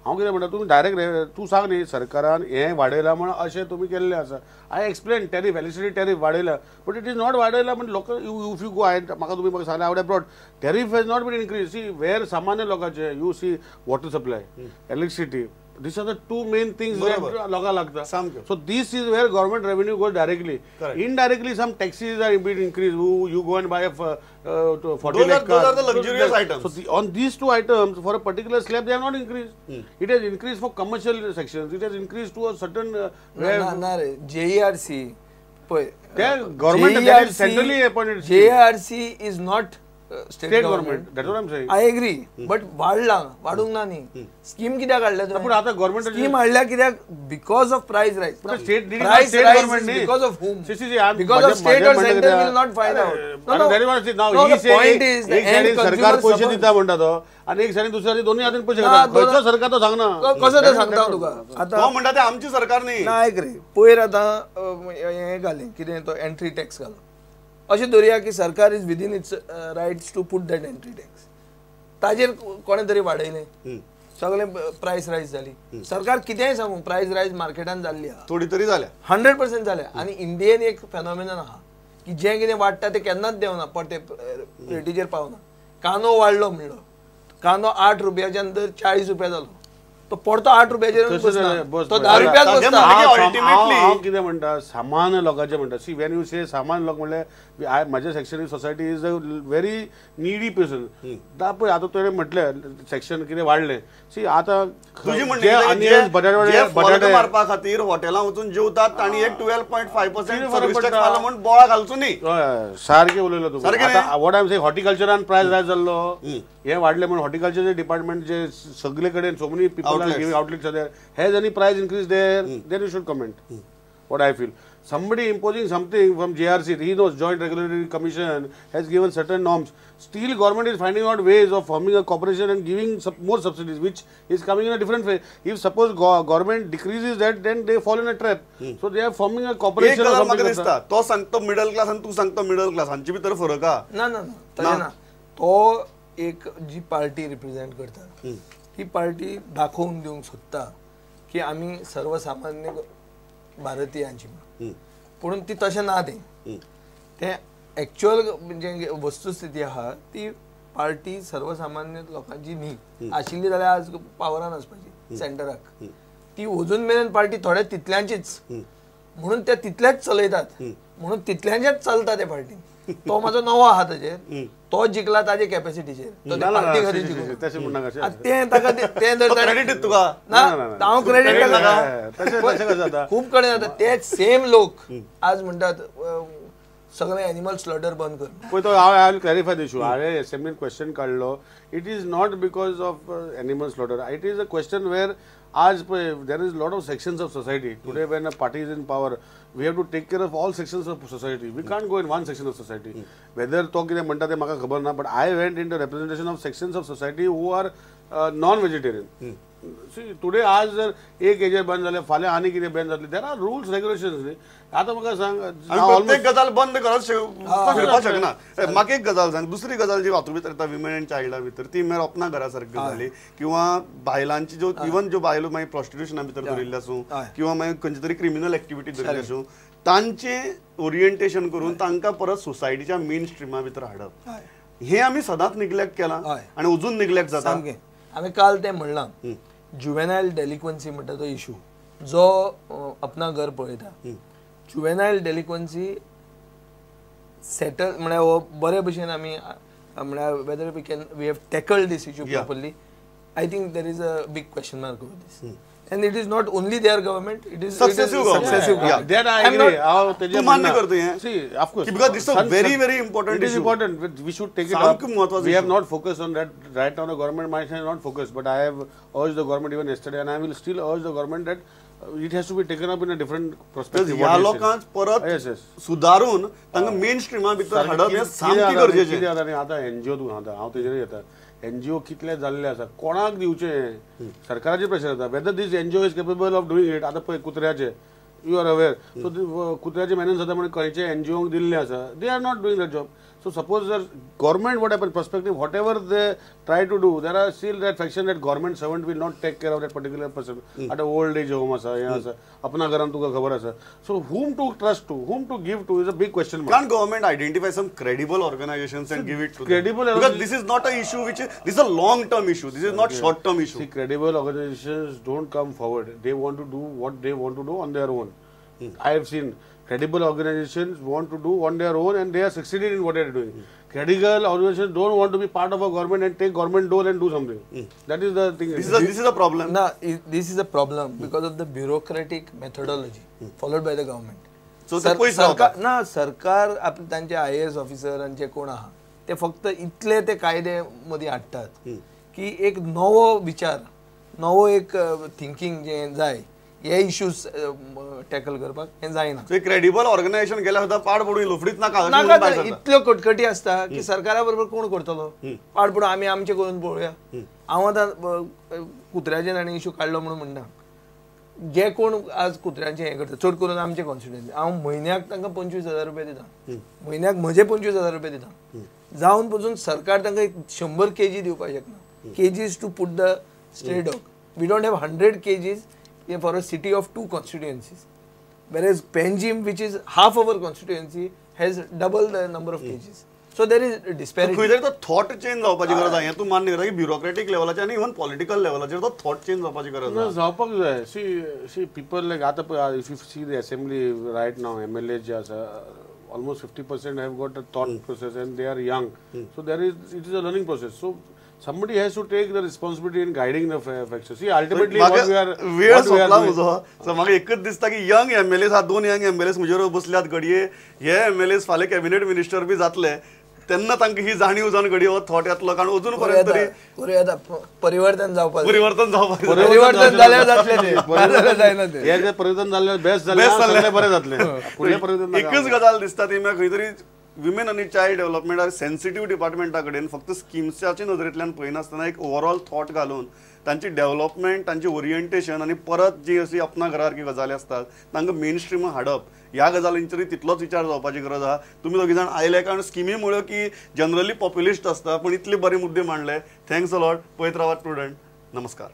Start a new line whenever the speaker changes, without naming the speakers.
हांव कितें म्हणटा, तुमी डायरेक्ट तूं सांग न्ही सरकारान हें वाडयलां म्हण अशें तुमी केल्लें आसा. I explain tariff, electricity tariff वाडयला, बट it is not वाडयला म्हण लोक if you go, हांवें म्हाका तुमी म्हाका सांगलें आवड brought tariff has not been increase. See where सामान्य लोकांचे you see water supply, electricity, these are the two main things लोकांक लागता. So this is where government revenue goes directly. Indirectly some taxes are been increase. You go and buy a 40 lakh car.
Those are the luxurious items.
So on these two items for a particular slab they have not increased. It has increased for commercial sections. It has increased to a certain
ना रे JERC पळय,
government that is centrally appointed.
JERC is not state
government. That's what I am saying.
I agree, but वाडला, वाडूंक ना न्ही. Scheme कित्याक हाडल्या तुवें?
पूण आतां गव्हर्मेंट
स्कीम हाडल्या कित्याक? Because of price rise.
State
price rise because of whom? Because of state or centre will not find out. Point is
सरकार पयशे दिता म्हणटा तो, आनी एक सायडीन दुसऱ्या दोन्ही हातीन पयशे घेता. खंयचो सरकार तो सांगना,
कसो तो सांगता तुका.
आतां म्हणटा ते आमची सरकार न्ही.
ना आयक रे, पयर आतां हें घालें कितें तो एंट्री टॅक्स घालो. अशें धरुया की सरकार is within its rights to put that entry tax. ताजेर कोणें तरी वाडयलें, सगळें प्रायस रायज जाली. सरकार कितेंय सांगू, प्रायस रायज मार्केटान जाल्ली आहा,
थोडी तरी जाल्या,
100% जाल्या. आनी इंडियेन एक फेनोमिनन आहा की जें कितें वाडटा तें केन्नाच देंवना, परते रेटीचेर पावना. कांदो वाडलो म्हणलो, कांदो 8 रुपयाच्यान तर 40 रुपया जालो, तो परतो 8 रुपयाचेर तो 10 रुपयाच बसता.
हांव कितें म्हणटा, सामान्य लोकांचें म्हणटा. सी when you से सामान्य लोक म्हणल्यार म्हज्या section in society is a very needy person. पळय आतां तुवें म्हटलें सेक्शन कितें वाडलें. सी आतां
बटाटे मारपा खातीर हॉटेलां वचून जेवतात तांणी एक 12.5% सर्वीस टॅक्स मारलो म्हूण बोळा घालचो न्ही.
सारकें उलयलो तुका. आतां what I am saying, हॉर्टिकल्चरान प्रायस रायज जाल्लो, हें वाडलें म्हूण हॉर्टिकल्चर डिपार्टमेंट जे सगळे कडेन so many people are giving outlets are there, has any price increase there, then you should comment. What I feel, somebody imposing something from JRC, he knows Joint Regulatory Commission has given certain norms. Still government is finding out ways of forming a corporation and giving more subsidies, which is coming in a different way. If suppose government decreases that, then they fall in a trap. So they are forming a corporation.
एक गजाल म्हाका दिसता, तो सांगतो middle class आनी तूं सांगतो middle class, हांचे भितर फरक आहा.
ना ना तशें ना. तो एक जी पार्टी रिप्रेझेंट करता ती पार्टी दाखोवन दिवंक सोदता की आमी सर्वसामान्य भारतीयांची, पूण ती तशें ना. तें तें एक्चुअल म्हणजे वस्तुस्थिती आहा ती पार्टी सर्वसामान्य लोकांची न्ही आशिल्ली जाल्यार आज पावरान आसपाची सेंटराक. ती अजून मेरेन पार्टी थोड्या तितल्यांचीच, म्हणून ते तितलेच चलयतात, म्हणून तितल्यांचेच चलता ते पार्टी. तो म्हाजो नवो आहा ताजेर, तो जिखला ताजे कॅपॅसिटीचेर, पार्टी खातीर जिखलो. तें ताका तें जर
क्रेडिट तुका
ना, हांव क्रेडिट ताका खूब कडेन जाता. ते सेम लोक आज म्हणटात सगळे एनिमल स्लॉटर बंद कर.
पळय तो हांव I will clarify the issue. हांवें एसेंब्लीन क्वेश्चन काडलो, it is not because of animal slaughter. It is a question where आज पळय there is lot of sections of society. Today when a party is in power, we have to take care of all sections of society. We can't go in one section of society. Whether तो कितें म्हणटा तें म्हाका खबर ना, but I went in the representation of sections of society who are non vegetarian. See today आज जर एक हेजेर बंद जालें, फाल्यां आनी कितें बंद जातलें. There are rules regulations न्ही. आतां म्हाका सांग,
प्रत्येक गजाल बंद करत फिरपाक शकना. म्हाका एक गजाल सांग, दुसरी गजाल जी हातूंत भितर येता विमेन एंड चायल्डा भितर, ती म्हळ्यार अपना घरा सारकी गजाली, किंवा बायलांची ज्यो इवन ज्यो बायलो मागीर प्रोस्टिट्युशना भितर धरिल्ल्यो आसूं किंवा मागीर खंयची तरी क्रिमिनल एक्टिविटी धरिल्ली आसूं, तांचें ओरिएंटेशन करून तांकां परत सोसायटीच्या मेन स्ट्रिमा भितर हाडप, हें आमी सदांच निग्लेक्ट केलां आनी अजून निग्लेक्ट जाता.
सामकें आमी काल तें म्हणलां, जुवेनायल डेलिक्वन्सी म्हणटा तो इशू जो अपना घर पळयता. जुवेनायल डेलिक्वन्सी सेटल म्हळ्यार हो बरे भशेन आमी म्हळ्यार whether we can we have tackled this issue properly, I think there is a big question mark over this. And it is not only their government, it is
successive government.
That I agree.
तूं मान्य करता हें?
See, of course.
Because this is a very very important
issue. It is important. We should take it up. We have not focused on that right now. The government might have not focused, but I have urged the government even yesterday, and I will still urge the government that it has to be taken up in a different perspective.
ह्या लोकांक परत सुदारून तांकां main स्ट्रीमा भितर हाडप हें सामकें गरजेचें.
कितें जाता न्ही आतां एनजीओ तूं सांगता, हांव तेजेर येता. एनजीओ कितले जाल्ले आसा, कोणाक दिवचें, सरकाराचेर प्रेशर येता. Whether this NGO is capable of doing it. आतां पळय कुत्र्याचे You are aware. So कुत्र्याचे मेनन्स जाता म्हणून खंयचे एनजीओंक दिल्ले आसा, they are not doing the job. So suppose जर government what happen perspective whatever they try to do, there are still that faction that government servant will not take care of that particular person. आतां old age home आसा, हें आसा, अपना घरान तुका खबर आसा. So whom to trust to, whom to give to is a big question mark.
Can't government identify some credible organizations and give it to them?
Credible
Because this is not a issue which is, this is a long term issue. This is not short term issue.
See, credible organizations don't come forward. They want to do what they want to do on their own. I have seen credible organizations want to do on their own and they are succeeding in what they are doing. Credible organizations don't want to be part of a government and take government dole and do something. That is the thing.
This is a problem.
No, this is a problem because of the bureaucratic methodology followed by the government.
So ते पयस रावता.
ना, सरकार आपले तांचे IAS officer आनी जे कोण आहा ते फक्त इतले ते कायदे मदीं हाडटात की एक नवो विचार, नवो एक थिंकींग जें जाय हे इश्यूज टॅकल करपाक हें जायना.
सो क्रेडिबल ऑर्गनायझेशन गेल्यार सुद्दां पाड पडून लोफडीच नाका
नाका, इतल्यो कटकटी आसता की सरकारा बरोबर कोण करतलो, पाड पडून आमी आमचें करून पळोवया. हांव आतां कुत्र्याचेर आनी इश्यू काडलो म्हणून म्हणना, जे कोण आज कुत्र्यांचे हें करता चड करून आमचे कॉन्स्टिट्युएन्सी, हांव म्हयन्याक तांकां 25,000 रुपया दिता, म्हयन्याक म्हजे 25,000 रुपया दिता, जावन पसून सरकार तांकां 100 kg दिवपाक शकना. Kgs to put the stray dog, we don't have 100 kgs for a city of 2 constituencies, whereas Panjim, which is half our constituency, has double the number of kgs. So there is disparity.
खंय तरी तो thought change जावपाची गरज आसा. हें तूं मान्य करता की ब्युरोक्रेटीक लेवलाचेर आनी इवन पॉलिटिकल लेवलाचेर तो थॉट चेंज जावपाची गरज आसा.
जावपाक जाय. सी पीपल लायक आतां if you see the assembly right now, MLA जे आसा almost 50% have got a thought process and they are young. So there is, it is a learning process. So somebody has to take the responsibility in guiding the faction. See, ultimately what we are,
वेळ सोंपला म्हजो. So म्हाका एकच दिसता की young MLAs आहा, 2 young MLAs म्हजे बरोबर बसल्यात, घडये हे एमएलएस फाल्यां कॅबिनेट मिनिस्टर बी जातले तेन्ना तांकां ही जाणीव जावन घडये हो थॉट येतलो. कारण अजून पर्यंत तरी
परिवर्तन जावपाक,
परिवर्तन जावपाक,
परिवर्तन जाल्यार जातलें तें, जायना तें.
हें जें परिवर्तन जाल्यार बेस्ट जालें, सगळें बरें जातलें. फुडलें परिवर्तन
एकच गजाल दिसता ती म्हळ्यार खंय तरी विमेन आनी चायल्ड डेव्हलपमेंट are sensitive डिपार्टमेंटा कडेन फक्त स्किम्साच्या नदरेंतल्यान पळयनासतना एक ओवरऑल थॉट घालून तांची डेव्हलपमेंट, तांची ओरिएंटेशन आनी परत जी अशी अपना घरासारकी गजाली आसतात तांकां मेन स्ट्रीम हाडप ह्या गजालींचेरूय तितलोच विचार जावपाची गरज आहा. तुमी दोगी जाण आयले कारण स्किमी मुळे की जनरली पॉप्युलिस्ट आसता, पूण इतले बरे मुद्दे मांडले. Thanks a lot. पळयत रावात प्रुडंट. नमस्कार.